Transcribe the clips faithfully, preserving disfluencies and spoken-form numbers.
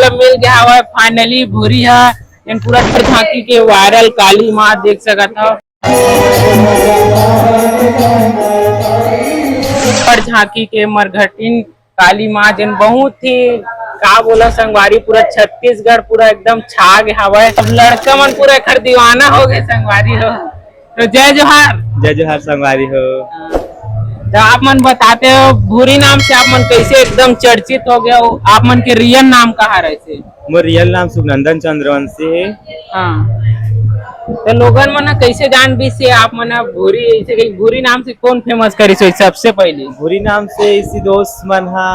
मतलब मिल गया हवा है finally भूरी है। एन पूरा झांकी के वायरल काली माँ देख सकत हो। पर झांकी के मरघटिन काली माँ जेन बहुत ही का बोला संगवारी, पूरा छत्तीसगढ़ पूरा एकदम छा गए हवय। अब लड़का मन पूरा एकर दीवाना हो गए संगवारी हो। तो जय जोहार। जय जोहार संगवारी हो। तो आप मन बताते हो भूरी नाम से आप मन कैसे एकदम चर्चित हो गए हो, आप मन के रियल नाम कहाँ रहे थे? मोर रियल नाम सुखनंदन चंद्रवंशी है। हाँ। तो लोगन मन ह कइसे जान बीस से आप मन ह भूरी, जइसे कि भूरी नाम से कौन फेमस करिस होही सबसे पहले? भूरी नाम से इसी दोस्त मन हा,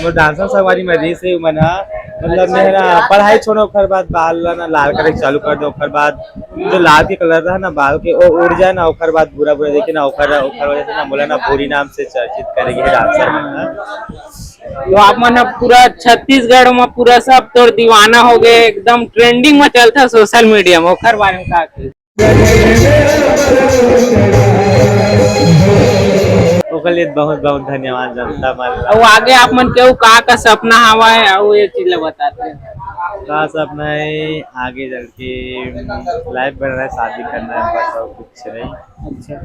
मोर डांसर संगवारी में रहिस हे, मन हा, मतलब अच्छा। मेरा पढ़ाई छोड़ो, ओकर बाद बाल ला ना लाल करे चालू कर दो, ओकर बाद जो लाल के कलर रहा ना बाल के, वो उड़ जाए ना, ओकर बाद बुरा बुरा देखे ना, ओकर ओकर वजह से ना मोला ना भूरी नाम से चर्चित करेगी डांसर मन हा। तो आप मन ह पूरा छत्तीसगढ़ में पूरा सब तोर दीवाना हो गए, एकदम ट्रेंडिंग में चलता सोशल मीडिया में, ओकर बारे में का कही? ओकर लिए बहुत बहुत धन्यवाद जनता मन। और आगे आप मन के का का सपना हवा है, और ये चीज ला बताते हैं। का सपना है आगे चल के लाइफ बनाना है, शादी करना है, बस और कुछ नहीं। अच्छा,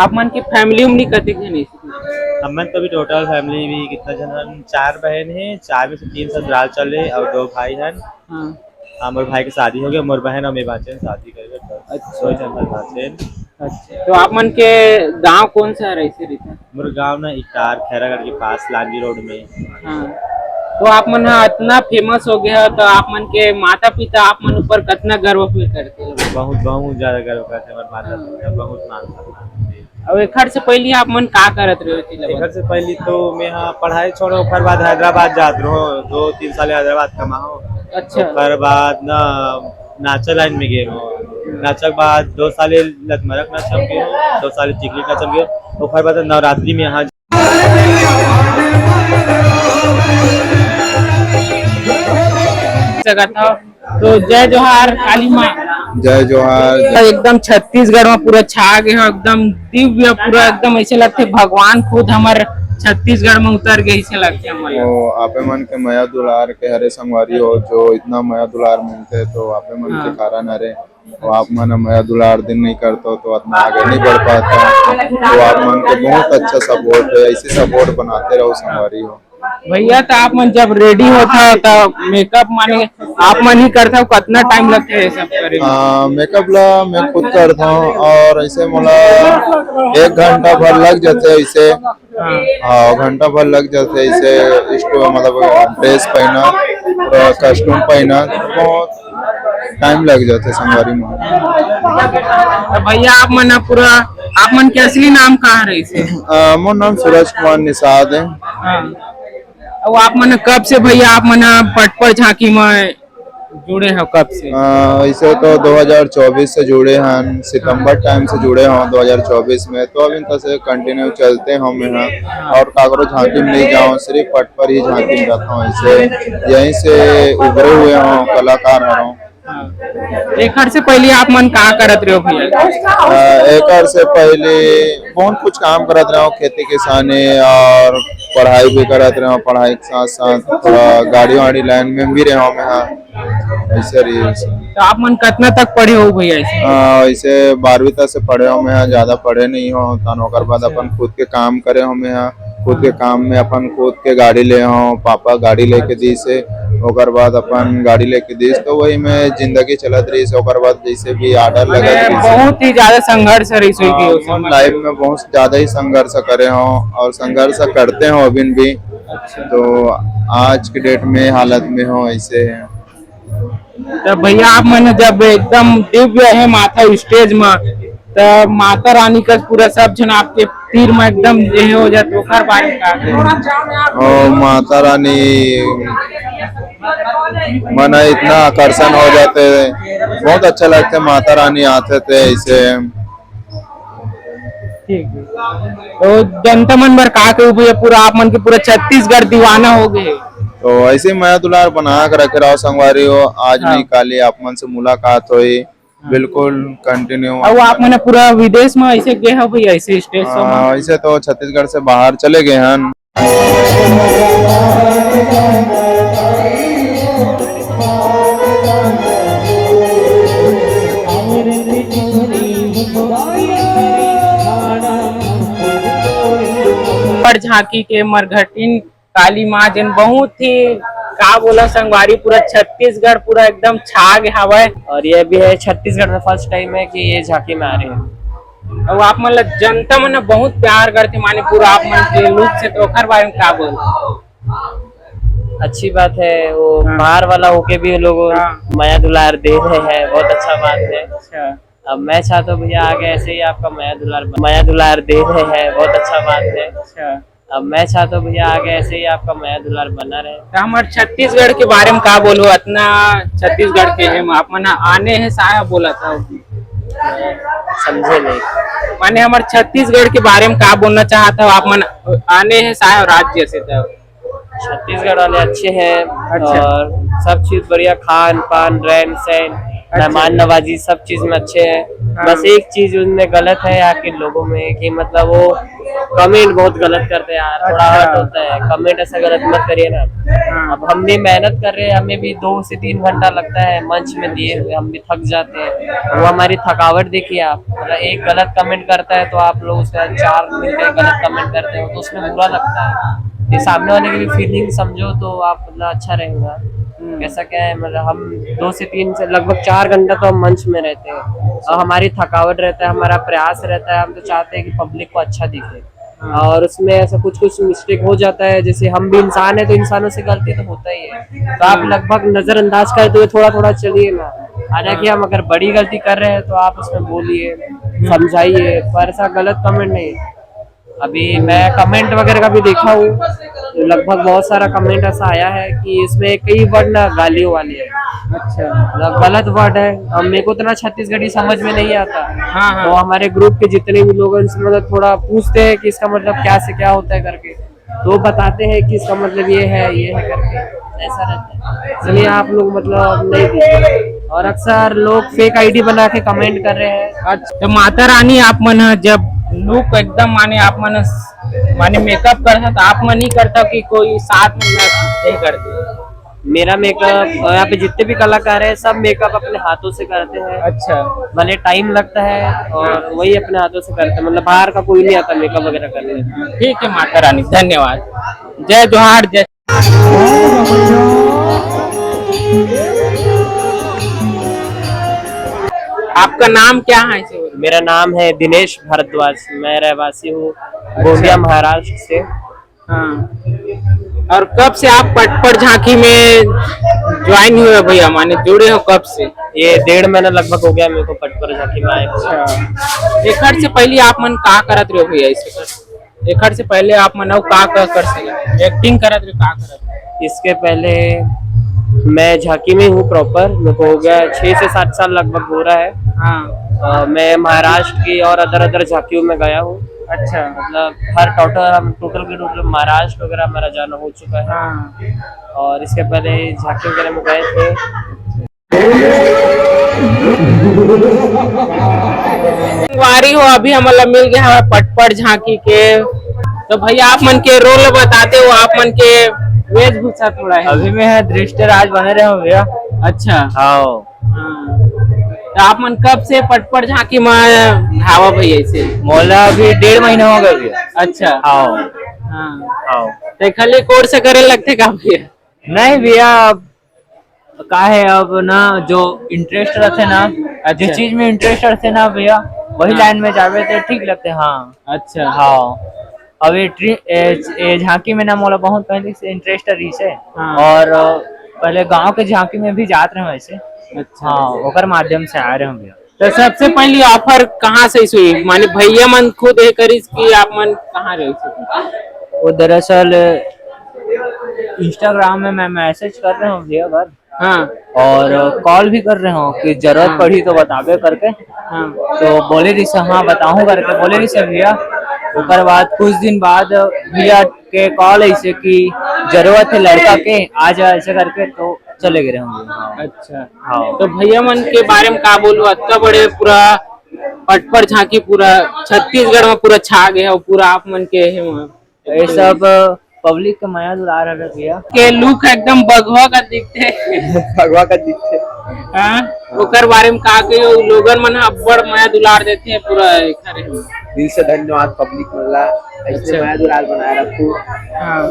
आप मन के फैमिली उमली कतेक झन है? हमन तो अभी टोटल फैमिली भी कितना झन हन? चार बहन है, चार में से तीन ससुराल चले और दो भाई हन। हाँ। हाँ, मोर भाई के शादी हो गया, मोर बहन और मैं बाँचेन शादी करके। अच्छा। दो झन बस बाँचेन। अच्छा, तो आप मन के गांव कौन सा रहे से रहता? मोर गांव ना इटार खैरागढ़ के पास लांजी रोड में। हाँ। तो आप मन हा इतना फेमस हो गया हो, तो आप मन के माता पिता आप मन ऊपर कितना गर्व फील करते हो? बहुत बहुत ज्यादा गर्व करते हैं, हमारे माता हाँ। पिता बहुत मान सम्मान देते हैं। और एकर से पहले आप मन का करत रहे हो? एकर से पहले तो मैं हाँ पढ़ाई छोड़ो, ओकर बाद हैदराबाद जात रहो, दो तीन साल हैदराबाद कमाओ। अच्छा। ओकर बाद ना नाचा लाइन में गए हो, नाचा के बाद दो साल लतमरक नाचा में गए हो, दो साल चिकली नाचा में गए हो, ओकर बाद नवरात्रि में यहाँ जगह था। तो जय जोहार काली माँ। जय जोहार। एकदम छत्तीसगढ़ में पूरा छा गए हो, एकदम दिव्य, पूरा एकदम ऐसे लगते भगवान खुद हमारे छत्तीसगढ़ में उतर गए, ऐसे लगते हमारे। ओ, आपे मन के मया दुलार के हरे संगवारी हो, जो इतना मया दुलार मिलते तो आपे मन के हाँ। कारण हरे। तो आप मन मया दुलार दिन नहीं करते तो इतना आगे नहीं बढ़ पाता। तो आप मन के बहुत अच्छा सपोर्ट है, ऐसे सपोर्ट बनाते रहो संगवारी हो। भैया, तो आप मन जब रेडी होता हो, तो मेकअप माने आप मन ही करता हो, कितना टाइम लगता है ये सब करे में? आ, मेकअप ला मैं खुद करता हूँ और ऐसे मोला एक घंटा भर लग जाते हैं ऐसे। हाँ। हाँ, घंटा भर लग जाते हैं ऐसे। स्टो-, मतलब ड्रेस पहना, पूरा कॉस्ट्यूम पहना, बहुत टाइम लग जाते संगवारी में। तो भैया, आप मन पूरा, आप मन के असली नाम कहाँ रहे से? आ, मोर नाम सूरज कुमार निषाद है। हाँ। अब आप मन कब से भैया आप मन पटपर झांकी में जुड़े हो, कब से? आ, ऐसे तो दो हज़ार चौबीस से जुड़े हैं, सितंबर टाइम से जुड़े हों दो हज़ार चौबीस में, तो अभी तक से कंटिन्यू चलते हों मैं यहाँ। और काकरो झांकी में नहीं जाओ, सिर्फ पटपर ही झांकी में जाता हूँ। ऐसे यहीं से उभरे हुए हों, कलाकार हों। हाँ। एकर से पहले आप मन का करत रहे हो भैया? आ, एकर से पहले बहुत कुछ काम करत रहे हो, खेती किसानी और पढ़ाई भी करत रहे हो, पढ़ाई के साथ साथ थोड़ा गाड़ी वाड़ी लाइन में भी रहे हो मैं, हाँ, ऐसे रही। तो आप मन कितना तक पढ़े हो भैया ऐसे? आ, ऐसे बारहवीं तक से पढ़े हो मैं, हाँ, ज्यादा पढ़े नहीं हो, तन ओकर बाद अच्छा। अपन खुद के काम करे हो मैं, हाँ। खुद के काम में अपन खुद के गाड़ी ले हो, पापा गाड़ी लेके दी से, ओकर बाद अपन गाड़ी लेके दी से, तो वही में जिंदगी चलत रही से। ओकर बाद जैसे भी ऑर्डर लगा माने बहुत ही ज्यादा संघर्ष रही से हाँ, कि उस समय। लाइफ में बहुत ज्यादा ही संघर्ष करे हो और संघर्ष करते हो अभी भी। अच्छा। तो आज के डेट में हालत में हो ऐसे है। तो भैया आप मन जब एकदम दिव्य है माथा स्टेज में, तो माता रानी का पूरा सब जन आपके तीर में एकदम जे हो जात, ओकर बारे में का कहे? ओ माता रानी मन इतना आकर्षण हो जाते, बहुत अच्छा लगते माता रानी आते थे ऐसे। ठीक है। तो जनता मन बर का कहू भैया, पूरा आप मन के पूरा छत्तीसगढ़ दीवाना हो गए। तो ऐसे मया दुलार बना के रखे रहो संगवारी हो, आज हाँ। नहीं काली आप मन से मुलाकात होई। बिल्कुल कंटिन्यू। और आप मन पूरा विदेश में ऐसे गए हो भैया, ऐसे स्टेज शो में? हाँ, ऐसे तो छत्तीसगढ़ से बाहर चले गए हैं। झांकी के मरघटिन काली माँ, जेन बहुत ही, का बोला संगवारी, पूरा छत्तीसगढ़ पूरा एकदम छा गे हवय। और ये भी है, छत्तीसगढ़ में फर्स्ट टाइम है कि ये झांकी में आ रहे हैं। अउ आप मन ला जनता मन बहुत प्यार करथे, माने पूरा आप मन के लुक से, तो ओखर बारे में का बोल? अच्छी बात है, वो हाँ। बाहर वाला होके भी लोग हाँ। मया दुलार दे रहे हैं, बहुत अच्छा बात है। अच्छा। अब मैं चाहता हूँ भैया, आगे ऐसे ही आपका मया दुलार, मया दुलार दे रहे हैं, बहुत अच्छा बात है। अच्छा। अब मैं चाहता हूँ भैया, आगे ऐसे ही आपका मया दुलार बना रहे। तो हमर छत्तीसगढ़ के बारे में का बोलबो, अतना छत्तीसगढ़ के हम आप मन आने हैं साया बोला था, समझे नहीं। माने हमर छत्तीसगढ़ के बारे में का बोलना चाहता हूँ आप मन, आने हैं साया राज्य से तो। छत्तीसगढ़ वाले अच्छे हैं। अच्छा। और सब चीज बढ़िया, खान पान, रहन सहन, अच्छा। मेहमान नवाजी, सब चीज में अच्छे हैं। हाँ। बस एक चीज उनमें गलत है यहाँ के लोगों में कि मतलब वो कमेंट बहुत गलत करते हैं यार, थोड़ा अच्छा। हर्ट होता है। कमेंट ऐसा गलत मत करिए ना। हाँ। अब हम भी मेहनत कर रहे हैं, हमें भी दो से तीन घंटा लगता है मंच में दिए हुए, हम भी थक जाते हैं। वो हमारी थकावट देखिए आप, मतलब एक गलत कमेंट करता है तो आप लोग उसका चार मिनट का गलत कमेंट करते हो, तो उसमें बुरा लगता है। ये सामने वाले की भी फीलिंग समझो तो आप, मतलब, अच्छा रहेगा। हम्म। कैसा क्या है, मतलब हम दो से तीन से लगभग चार घंटा तो हम मंच में रहते हैं और हमारी थकावट रहता है, हमारा प्रयास रहता है, हम तो चाहते हैं कि पब्लिक को अच्छा दिखे। हाँ। और उसमें ऐसा कुछ कुछ मिस्टेक हो जाता है, जैसे हम भी इंसान है तो इंसानों से गलती तो होता ही है, तो आप हाँ। लगभग नजरअंदाज करते हुए थोड़ा थोड़ा चलिए ना। हालांकि हाँ। हम अगर बड़ी गलती कर रहे हैं तो आप उसमें बोलिए, समझाइए, पर ऐसा गलत कमेंट नहीं। अभी मैं कमेंट वगैरह का भी देखा हूँ, तो लगभग बहुत सारा कमेंट ऐसा आया है कि इसमें कई वर्ड ना गालियों वाले हैं। अच्छा। मतलब गलत वर्ड है। अब मेरे को उतना छत्तीसगढ़ी समझ में नहीं आता। हाँ, हाँ। तो हमारे ग्रुप के जितने भी लोग हैं, उनसे मतलब थोड़ा पूछते हैं कि इसका मतलब क्या से क्या होता है करके, तो बताते हैं कि इसका मतलब ये है, ये है करके, ऐसा रहता है। इसलिए आप लोग मतलब नहीं दीजिए। और अक्सर लोग फेक आईडी बना के कमेंट कर रहे हैं। अच्छा, तो माता रानी आप मन ह जब लुक एकदम माने आप मन ह माने मेकअप करता तो आप मन ही करता कि कोई साथ में नहीं करते? मेरा मेकअप और यहाँ पे जितने भी कलाकार हैं, सब मेकअप अपने हाथों से करते हैं। अच्छा। भले टाइम लगता है और वही अपने हाथों से करते हैं, मतलब बाहर का कोई नहीं आता मेकअप वगैरह करने। ठीक है माता रानी, धन्यवाद। जय जोहार, जय। आपका नाम क्या है इसे बोलो? मेरा नाम है दिनेश भारद्वाज, मैं रहवासी हूँ गोंदिया, महाराष्ट्र से। हाँ। और कब से आप पटपट झांकी में ज्वाइन हुए हो भैया, माने जुड़े हो कब से? ये डेढ़ महीना लगभग हो गया मेरे को पटपट झांकी में आए हुए। अच्छा। एखर से पहले आप मन का करत रहे हो भैया? इसे एखर से पहले आप मन अउ का का कर सके? एक्टिंग करत रहे, का करत रहे? इसके पहले मैं झांकी में हूँ प्रॉपर, मेरे को हो गया छः से सात साल लगभग हो रहा है। हाँ। अ, मैं महाराष्ट्र की और अदर अदर झांकियों में गया हूँ। अच्छा। मतलब हर टोटल, हम टोटल के टोटल महाराष्ट्र वगैरह हमारा जाना हो चुका है। हाँ। और इसके पहले झांकी वगैरह में गए थे। संगवारी हो, अभी हमन ला मिल गया हमारा पटपट झांकी के। तो भैया आप मन के रोल बताते हो, आप मन के वेशभूषा थोड़ा है। अभी मैं है धृष्टराज बने रहे हो भैया। अच्छा। हाँ। हाँ। तो आप मन कब से पटपट झांकी में हावा भैया इसे? मोला अभी डेढ़ महीना हो गया भैया। अच्छा। हाँ। हाँ। हाँ। तो खाली कोर्स करे लगते का भैया? नहीं भैया, अब का है, अब ना जो इंटरेस्ट रहते ना, अच्छा। जिस चीज में इंटरेस्ट रहते ना भैया, वही हाँ। लाइन में जावे तो ठीक लगते। हाँ। अच्छा। हाँ। अब ये ट्री-, ए, ए झांकी में ना मोला बहुत पहले से इंटरेस्ट रही से। हाँ। और अ, पहले गांव के झांकी में भी जात रहे वैसे। अच्छा। हाँ, ओकर माध्यम से आ रहे हम भैया। तो सबसे पहली ऑफर कहाँ से हुई? माने भैया मन खुद ये करिस कि आप मन कहाँ रहे थे? वो दरअसल इंस्टाग्राम में मैं मैसेज कर रहे हूँ भैया बार। हाँ। और कॉल भी कर रहे हो कि जरूरत हाँ। पड़ी तो बताबे करके। हाँ। तो बोले रही से, हाँ, बताऊँ करके बोले रही से भैया। ओकर बाद कुछ दिन बाद भैया के कॉल ऐसे कि जरूरत है लड़का के, आ जा ऐसे करके, तो चले गए हम। अच्छा। हाँ। तो भैया मन के बारे में का बोलू, अतना बड़े पूरा पटपट झांकी पूरा छत्तीसगढ़ में पूरा छा गए हो, पूरा आप मन के है वहाँ। ये सब पब्लिक के मया दुलार हरे भैया। के लुक एकदम बघवा का दिखथे। बघवा का दिखथे। हाँ, ओकर बारे में का कहियो, लोगन मन ह अब्बड़ मया दुलार देथे पूरा एखर। दिल से धन्यवाद पब्लिक मन ला, ऐसे अच्छा। मया दुलार बनाए रखू। हाँ।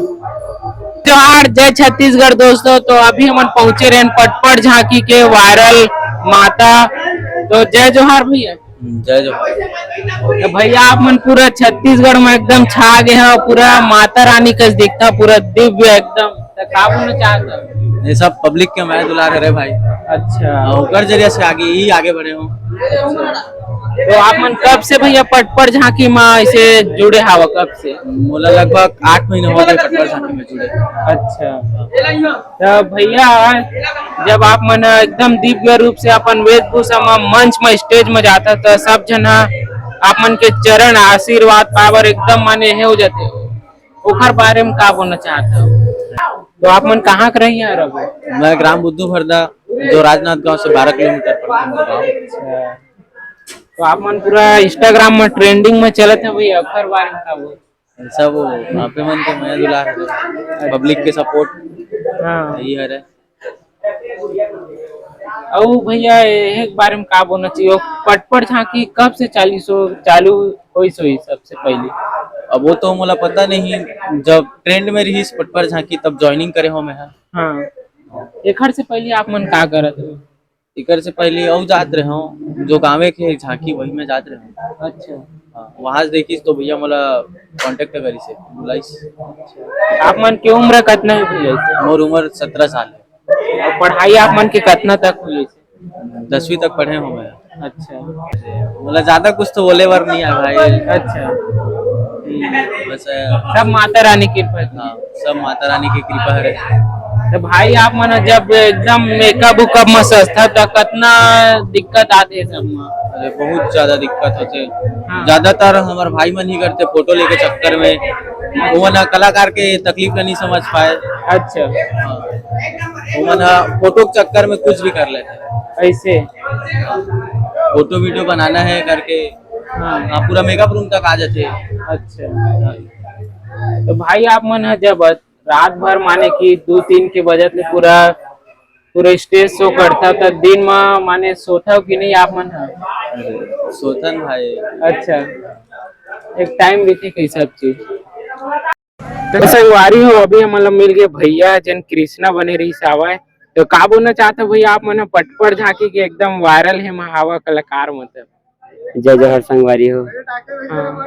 जोहार, जय छत्तीसगढ़ दोस्तों। तो अभी हमन पहुंचे रहेन पटपड़ झांकी के वायरल माता। तो जय जोहार भैया। जय जोहार। तो भैया, आप मन पूरा छत्तीसगढ़ में एकदम छा गए हो, पूरा माता रानी कस दिखता, पूरा दिव्य एकदम। तो का बोलना चाहता? ये सब पब्लिक के मया दुलार हरे भाई। अच्छा। हाँ, ओकर जरिए से आगे ही आगे बढ़े हो। तो आप मन कब से भैया पटपड़ झांकी में ऐसे जुड़े हावा, कब से? मोला लगभग आठ महीना हो गए पटपड़ झांकी में जुड़े। अच्छा। तो भैया, जब आप मन एकदम दिव्य रूप से अपन वेशभूषा में मंच में, स्टेज में जाता, तो सब झन ह आप मन के चरण आशीर्वाद पावर एकदम माने हे हो जाते, ओखर बारे में का बोलना चाहते हो? तो आप मन कहाँ के रही हैं अभी? मैं ग्राम बुद्धू फरदा, जो राजनांदगांव से बारह किलोमीटर पड़ता है गाँव। अच्छा। तो आप मन पूरा Instagram में ट्रेंडिंग में चलत है भैया, ओखर बारे में का बोल? सब वो आप मन के मया दुलार हरे, पब्लिक के सपोर्ट हाँ। यही हरे। अउ भैया, एक बारे में का बोलना चाहिए, पटपड़ झांकी कब से चालीस हो, चालू होइस होही सबसे पहले? अब वो तो मोला पता नहीं, जब ट्रेंड में रहिस पटपड़ झांकी तब ज्वाइनिंग करे हो मैं ह। हाँ, एखर से पहले आप मन का करत हो? एकर से पहले अउ जात रहे हो, जो गाँवे के झांकी वही में जात रहे हो। अच्छा। हाँ, वहाँ से देखिस तो भैया मोला कॉन्टेक्ट करिस हे, बुलाइस। आप मन के उम्र कितना है भैया? मोर उम्र सत्रह साल है। और पढ़ाई आप मन के कितना तक हुई है? दसवीं तक पढ़े हो मैं। अच्छा। मोला ज्यादा कुछ तो बोले बर नहीं है भाई। अच्छा। बस, अ, सब माता रानी की कृपा है। हाँ, सब माता रानी की कृपा है। तो भाई, आप मन जब एकदम मेकअप उकअप में सस्ता, तो कितना दिक्कत आते सब में? अरे, बहुत ज्यादा दिक्कत होते। हाँ। ज्यादातर हमारे भाई मन ही करते फोटो लेके चक्कर में, वो ना कलाकार के तकलीफ ला नहीं समझ पाए। अच्छा। हाँ। वो मन ह फोटो के चक्कर में कुछ भी कर लेते। ऐसे? फोटो वीडियो बनाना है करके, हाँ। हाँ, पूरा मेकअप रूम तक आ जाते। अच्छा। हाँ। तो भाई, आप मन ह जब रात भर माने कि दू तीन के बजत ले पूरा, पूरा स्टेज शो करता, त दिन म माने सोथव कि नहीं आप मन ह? अरे, सोथन भाई। अच्छा, एक टाइम बीती कई सब चीज। तो संगवारी हो, अभी हमन ला मिल गए भैया, जेन कृष्णा बने रहिस हावय। तो का बोलना चाहत हो भैया, आप मन ह पटपड़ झांकी के एकदम वायरल हे महावा कलाकार, मतलब। जय जोहार संगवारी हो। हाँ।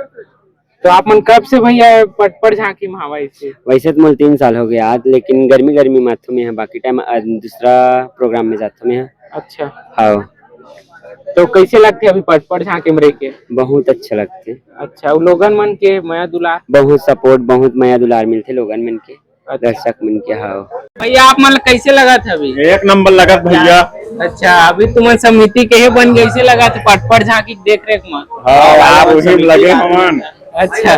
तो आप मन कब से भैया पटपड़ झांकी में हावा इसे? वैसे तो मोला तीन साल हो गया आज, लेकिन गर्मी गर्मी में आथो मैं ह, बाकी टाइम, अ, दूसरा प्रोग्राम में जाथो मैं ह। अच्छा। हाँ। तो कैसे लगते अभी पटपड़ झांकी में रह के? बहुत अच्छा लगते। अच्छा, अउ लोगन मन के मया दुलार? बहुत सपोर्ट, बहुत मया दुलार मिलते लोगन मन के, अच्छा। दर्शक मन के। हाँ। भैया, आप मन ला कैसे लगत हे अभी? एक नंबर लगत भैया। अच्छा, अभी तुमन समिति के हे बन गए, कैसे लगत हे पटपड़ झांकी देख रेख में? हाँ यार, वही में लगे हमन। अच्छा।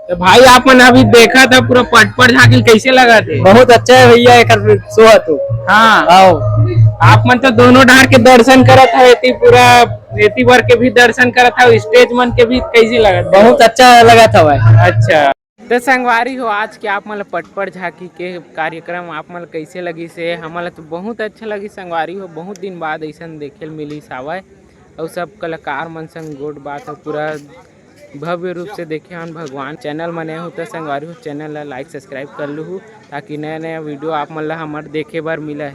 तो भाई, आप मन अभी देखा था पूरा पटपड़ झांकी, कैसे लगत हे? बहुत अच्छा है भैया, एकर शो है तो। हाँ। आओ। आप मन तो दोनों डहार के दर्शन करत हव, एती पूरा, एती बर के भी दर्शन करत हव, स्टेज मन के भी, कैसे लगत हे? बहुत अच्छा लगत हे भाई। अच्छा। तो संगवारी हो, आज के आप मन ल पटपड़ झांकी के कार्यक्रम आप मन ल कैसे लगिस हे? हमन ल तो बहुत अच्छा लगिस संगवारी हो, बहुत दिन बाद अइसन देखे ल मिलिस हावय। अउ सब कलाकार मन संग गोठ बात हो, पूरा भव्य रूप से देखे हन। भगवान चैनल म नया हो तो संगवारी हो, चैनल ला लाइक सब्सक्राइब कर लूहू, ताकि नया नया वीडियो आप मन ला हमर देखे बर मिलय।